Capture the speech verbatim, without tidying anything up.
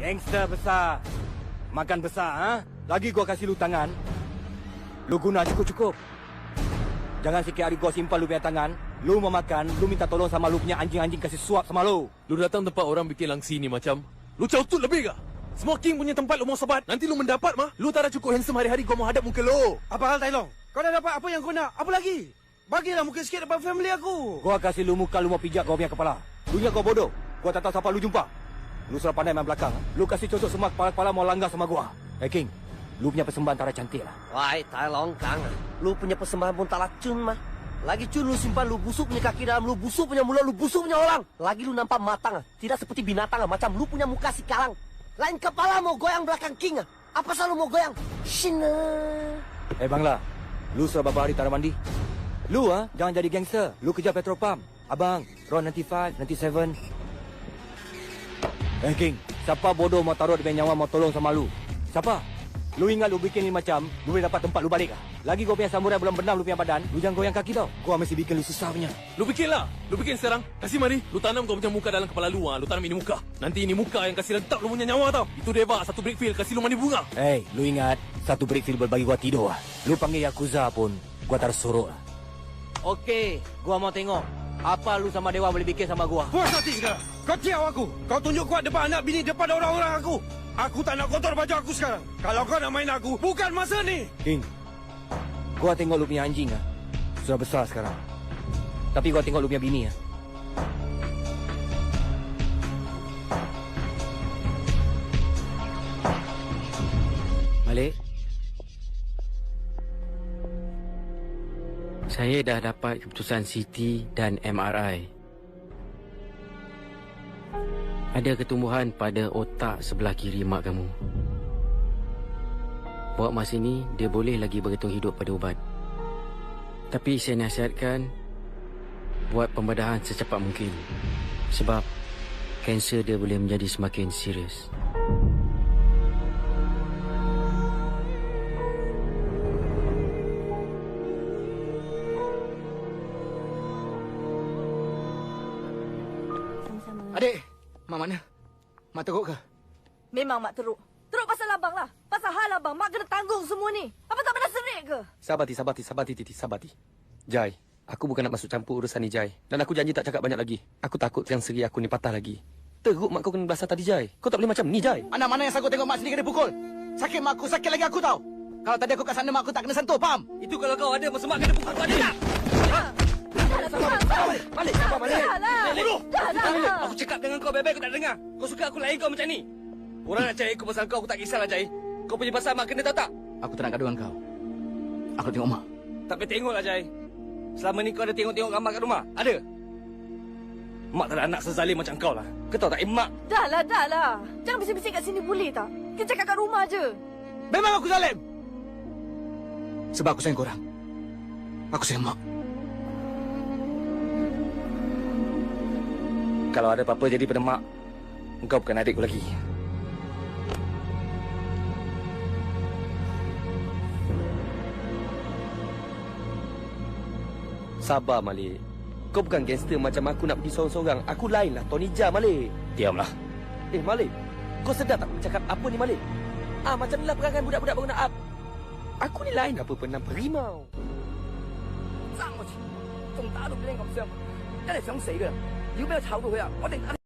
Gangster besar. Makan besar, ha? Lagi gua kasih lu tangan, lu guna cukup-cukup. Jangan sikit hari gua simpan lu punya tangan, lu mau makan, lu minta tolong sama lu punya anjing-anjing kasih suap sama lu. Lu datang tempat orang bikin langsi ni macam, lu caucut lebih kah? Smoking punya tempat lu mau sebat, nanti lu mendapat mah. Lu tak ada cukup handsome hari-hari gua mau hadap muka lu. Apa hal, Tai Long? Kau dah dapat apa yang kau nak? Apa lagi? Bagilah mungkin sikit depan family aku. Gua kasih lu muka lu mau pijak gua punya kepala. Lu ingat gua bodoh? Gua tak tahu siapa lu jumpa. Lu sudah pandai main belakang. Lu kasih cocok semua kepala-kepala mau langgar sama gua. Eh, King, lu punya persembahan tara cantik lah. Wai, Tai Long Kang. Lu punya persembahan pun tak lacun mah. Lagi cun lu simpan lu busuk punya kaki dalam lu busuk punya mulut lu busuk punya orang. Lagi lu nampak matang, tidak seperti binatang, macam lu punya muka si kalang. Lain kepala mau goyang belakang King. Apa selalu mau goyang? Shina. Eh, Bang La, lu sudah berapa hari tak ada mandi? Lu, ha, jangan jadi gangster. Lu kerja petrol pump. Abang, Ron ninety-five, ninety-seven. Eh, King, siapa bodoh mau taruh dia punya nyawa mau tolong sama lu? Siapa? Lu ingat lu bikin ni macam, lu boleh dapat tempat lu balik kah? Lagi gua punya samurai belum bendam lu punya badan, lu jangan goyang kaki tau. Gua mesti bikin lu susah punya. Lu bikinlah. Lu bikin sekarang. Kasih mari. Lu tanam gua punya muka dalam kepala lu, ha. Lu tanam ini muka. Nanti ini muka yang kasih lentap lu punya nyawa tau. Itu Deva, satu brick field, kasih lu mandi bunga. Hei, lu ingat, satu brick field berbagi gua tidur, ha. Lu panggil Yakuza pun, gua tak ada suruh lah. Okey, gua mau tengok apa lu sama Dewa boleh bikin sama gua. Puas hati sekarang. Kau tiau aku. Kau tunjuk kuat depan anak bini, depan orang-orang aku. Aku tak nak kotor baju aku sekarang. Kalau kau nak main aku, bukan masa ni. King, gua tengok lu punya anjing, ah, sudah besar sekarang. Tapi gua tengok lu punya bini, ah. Malik, saya dah dapat keputusan C T dan M R I. Ada ketumbuhan pada otak sebelah kiri mak kamu. Buat masa ini, dia boleh lagi bergantung hidup pada ubat. Tapi saya nasihatkan, buat pembedahan secepat mungkin. Sebab, kanser dia boleh menjadi semakin serius. Sama-sama. Adik, mak mana? Mak teruk ke? Memang mak teruk. Teruk pasal abang lah. Pasal hal abang, mak kena tanggung semua ni. Abang tak pernah serik ke? Sabar, Ti, sabar, Ti, sabar, Ti, Ti, Ti, sabar, Ti. Jai, aku bukan nak masuk campur urusan ni, Jai. Dan aku janji tak cakap banyak lagi. Aku takut tiang seri aku ni patah lagi. Teruk mak kau kena belasah tadi, Jai. Kau tak boleh macam ni, Jai. Anak mana yang sanggup tengok mak sendiri kena pukul? Sakit mak aku, sakit lagi aku tau. Kalau tadi aku kat sana, mak aku tak kena sentuh, faham? Itu kalau kau ada, masa mak kena pukul kau ada tak? Balik, sabar, balik, sabar, balik. Dah lah. Dah lah. Aku cakap dengan kau baik-baik, kau tak dengar. Kau suka aku layan kau macam ni? Orang nak cari aku pasal kau, aku tak kisahlah, Jai. Kau punya pasal mak kena tahu tak? Aku tak nak gaduh dengan kau. Aku tengok mak. Tak payah tengoklah, Jai. Selama ni kau ada tengok-tengok gambar kat rumah? Ada? Mak tak ada anak sezalim macam kau lah. Kau tahu tak, eh, mak? Dah lah, dah lah. Jangan bisik-bisik kat sini boleh tak? Kita cakap kat rumah je. Memang aku zalim. Sebab aku sayang korang. Aku sayang mak. Kalau ada apa-apa jadi pada mak, engkau bukan adikku lagi. Sabar, Malik. Kau bukan gangster macam aku nak pergi sorang-sorang. Aku lain lah, Tony Jaa, Malik. Diamlah. Eh, Malik. Kau sedar tak aku cakap apa ni, Malik? Ah, macam ni lah perangai budak-budak baru nak up. Aku ni lain apa pernah harimau. 上過去，仲打到畀你咁傷，一係想死㗎啦！如果畀我炒到佢啊，我一定打你。